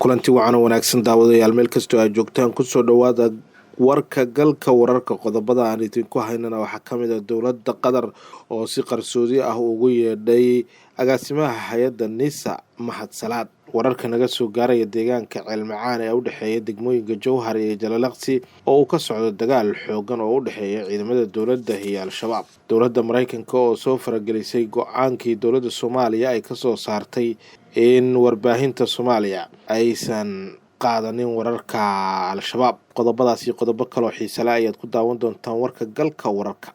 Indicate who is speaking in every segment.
Speaker 1: Kulanti wacan oo wanaagsan daawadayaal, meel kastoo aad joogtaan, kusoo dhowaada warka galka wararka. Qodobada aan idinku haynana waxaa ka mid ah dowladda Qatar oo si qarsoodi ah ugu yeedhay agaasimaha hay-adda NISA, Mahad Salaad. Wararka naga soo gaaraya deegaanka Ceelmacaan ee u dhexeeya degmooyinka Jowhar iyo Jalalaqsi oo uu ka socdo dagaal xoogan oo u dhexeeya ciidamada dowladda iyo Al-Shabaab. Dowladda Mareykanka oo soo faragelisay go-aankii dowladda Soomaaliya ay kasoo saartay in warbaahinta Soomaaliya aysan qaadanin wararka Al-Shabaab. Qodobadaas iyo qodobo kaloo xiisale ayaad ku daawan doontaan warka galka wararka.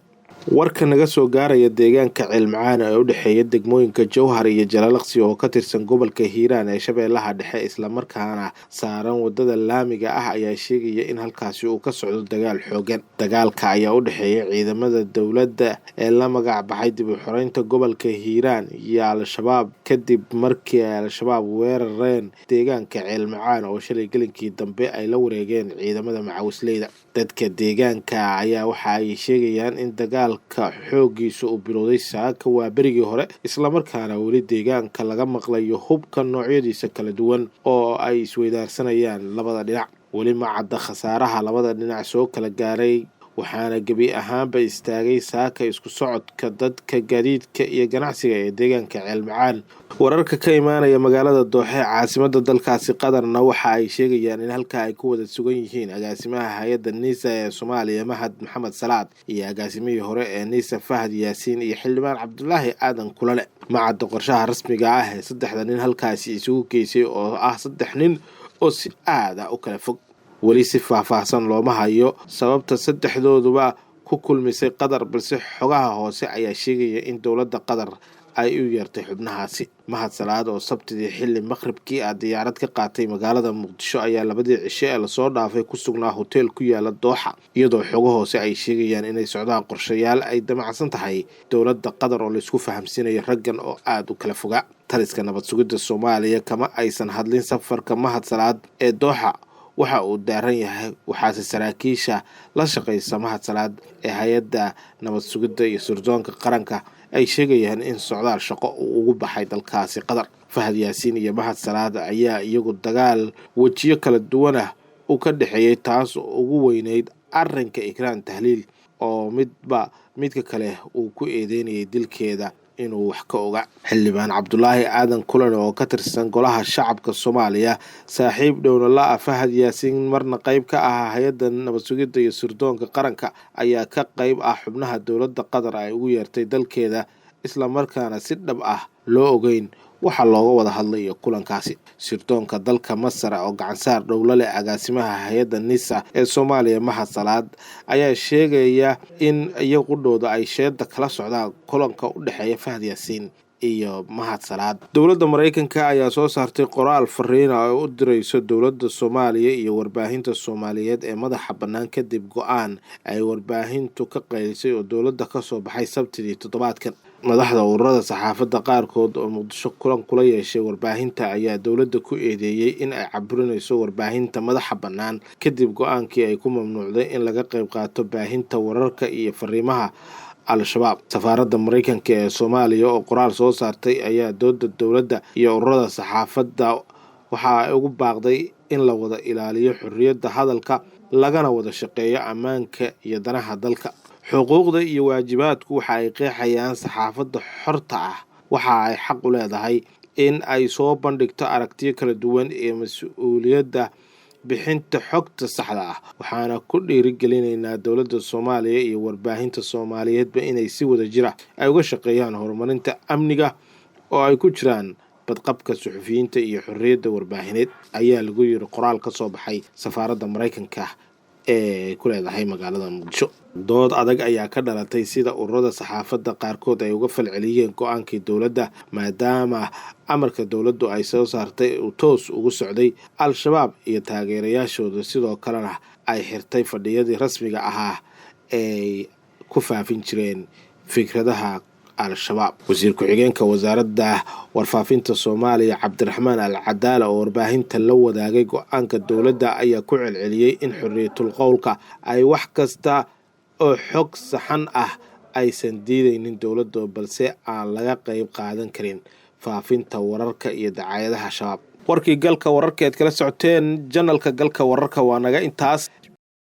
Speaker 1: Warka naga soo gaaraya deegaanka Ceelmacaan ee u dhexeeya degmooyinka Jowhar iyo Jalalaqsi oo ka tirsan gobolka Hiiraan ee Shabeellaha Dhexe, islamarkaana saaran wadada laamiga ah, ayaa sheegaya in halkaasi uu ka socdo dagaal xoogan. Dagaalka ayaa u dhexeeya ciidamada dowladda ee la magac baxay dib u xoreynta gobolka Hiiraan iyo Al-Shabaab, kadib markii ay Al-Shabaab weerareen deegaanka Ceelmacaan oo shalay gelinkii dambe ay la wareegeen ciidamada macawisleyda. Dadka deegaanka ayaa waxa ay sheegayaan in dagaalka xoogiisa uu bilowday saaka waa berigii hore, islamarkaana weli deegaanka laga maqlayo hubka noocyadiisa kala duwan oo ay isweydaarsanayaan labada dhinac. Weli ma cadda khasaaraha labada dhinac soo kala gaaray, waxaana gebi ahaanba istaagay saaka isku socodka dadka, gaadiidka iyo ganacsiga ee deegaanka Ceelmacaan. Wararka ka imaanaya magaalada Dooxe ee caasimada dalkaasi Qatarna waxa ay sheegayaan in halkaa ay ku wada sugan yihiin agaasimaha hay-adda NISA ee Soomaaliya, Mahad Maxamed Salaad, iyo agaasimihii hore ee NISA, Fahad Yaasiin, iyo xildhibaan Cabdulaahi Aadan Kulale. Ma cadda qorshaha rasmiga ah ee saddexda nin halkaasi isugu geysay, oo ah saddex nin oo si aad ah u kala fog. Weli si faahfaahsan looma hayo sababta saddexdooduba ku kulmisay Qatar, balse xogaha hoose ayaa sheegaya in dowladda Qatar ay u yeertay xubnahaasi. Mahad Salaad oo Sabtidii xilli maqribkii ah diyaarad ka qaatay magaalada Muqdisho ayaa labadii cisho ee lasoo dhaafay ku sugnaa hoteel ku yaala Dooxa, iyadoo xogo hoose ay sheegayaan inay socdaan qorshayaal ay damacsan tahay dowladda Qatar oo laysku fahamsiinayo raggan oo aada u kala foga. Taliska nabad sugidda Soomaaliya kama aysan hadlin safarka Mahad Salaad ee Dooxa waxa uu daaran yahay, waxaase saraakiisha la shaqaysa Mahad Salaad ee hay-adda nabad sugidda iyo sirdoonka qaranka ay sheegayaan in socdaal shaqo uu ugu baxay dalkaasi Qatar. Fahad Yaasiin iyo Mahad Salaad ayaa iyagu dagaal wejiyo kala duwan ah uu ka dhexeeyey, taas ugu weyneyd arrinka Ikraan Tahliil oo midba midka kale uu ku eedeynayay dilkeeda inuu wax ka oga. Xildhibaan Cabdulaahi Aadan Kulan oo ka tirsan golaha shacabka Soomaaliya, saaxiib dhowna la ah Fahad Yaasiin, marna qayb ka ahaa hay-adda nabad sugidda iyo sirdoonka qaranka, ayaa ka qayb ah xubnaha dowladda Qatar ay ugu yeertay dalkeeda, islamarkaana si dhab ah loo ogeyn waxaa looga wada hadlayo kulankaasi. Sirdoonka dalka Masar oo gacansaar dhowla leh agaasimaha hay-adda NISA ee Soomaaliya, Mahad Salaad, ayaa sheegaya in iyaqudhooda ay sheeda kala socdaan kulanka u dhexeeya Fahad Yaasiin iyo Mahad Salaad. Dowladda Mareykanka ayaa soo saartay qoraal fariina oo u dirayso dowladda Soomaaliya iyo warbaahinta Soomaaliyeed ee madaxa bannaan, kadib go-aan ay warbaahintu ka qaylisay oo dowladda kasoo baxay Sabtidii toddobaadkan. Madaxda ururada saxaafadda qaarkood oo Muqdisho kulan kula yeeshay warbaahinta ayaa dowladda ku eedeeyey in ay caburinayso warbaahinta madaxa bannaan, kadib go-aankii ay ku mamnuucday in laga qayb qaato baahinta wararka iyo fariimaha Al-Shabaab. Safaaradda Mareykanka ee Soomaaliya oo qoraal soo saartay ayaa dooda dowladda iyo ururada saxaafadda waxa ay ugu baaqday in la wada ilaaliyo xorriyadda hadalka, lagana wada shaqeeyo ammaanka iyo danaha dalka. Xuquuqda iyo waajibaadku waxa ay qeexayaan saxaafadda xorta ah waxa ay xaq u leedahay in ay soo bandhigto aragtiyo kala duwan ee mas-uuliyadda bixinta xogta saxda ah. Waxaana ku dhiirigelinaynaa dowladda Soomaaliya iyo warbaahinta Soomaaliyeedba inay si wada jira ay uga shaqeeyaan horumarinta amniga, oo ay ku jiraan badqabka suxufiyiinta iyo xorriyadda warbaahineed, ayaa lagu yiri qoraal ka soo baxay safaaradda Mareykanka ee ku leedahay magaalada Muqdisho. Dood adag ayaa ka dhalatay sida ururada saxaafadda qaarkood ay uga falceliyeen go-aankii dowladda, maadaama amarka dowladdu ay soo saartay uu toos ugu socday Al-Shabaab iyo taageerayaashooda, sidoo kalena ay xirtay fadhiyadii rasmiga ahaa ay ku faafin jireen fikradaha Al-Shabaab. Wasiir ku-xigeenka wasaaradda warfaafinta Soomaaliya, Cabdiraxmaan Al Cadaala, oo warbaahinta la wadaagay go-aanka dowladda, ayaa ku celceliyey in xorriyatul qowlka ay wax kasta oo xog saxan ah aysan diidaynin dowladda, balse aan laga qayb qaadan karin faafinta wararka iyo dacaayadaha Shabaab. Warkii Galka Wararka eed kala socoteen janalka Galka Wararka waa naga intaas.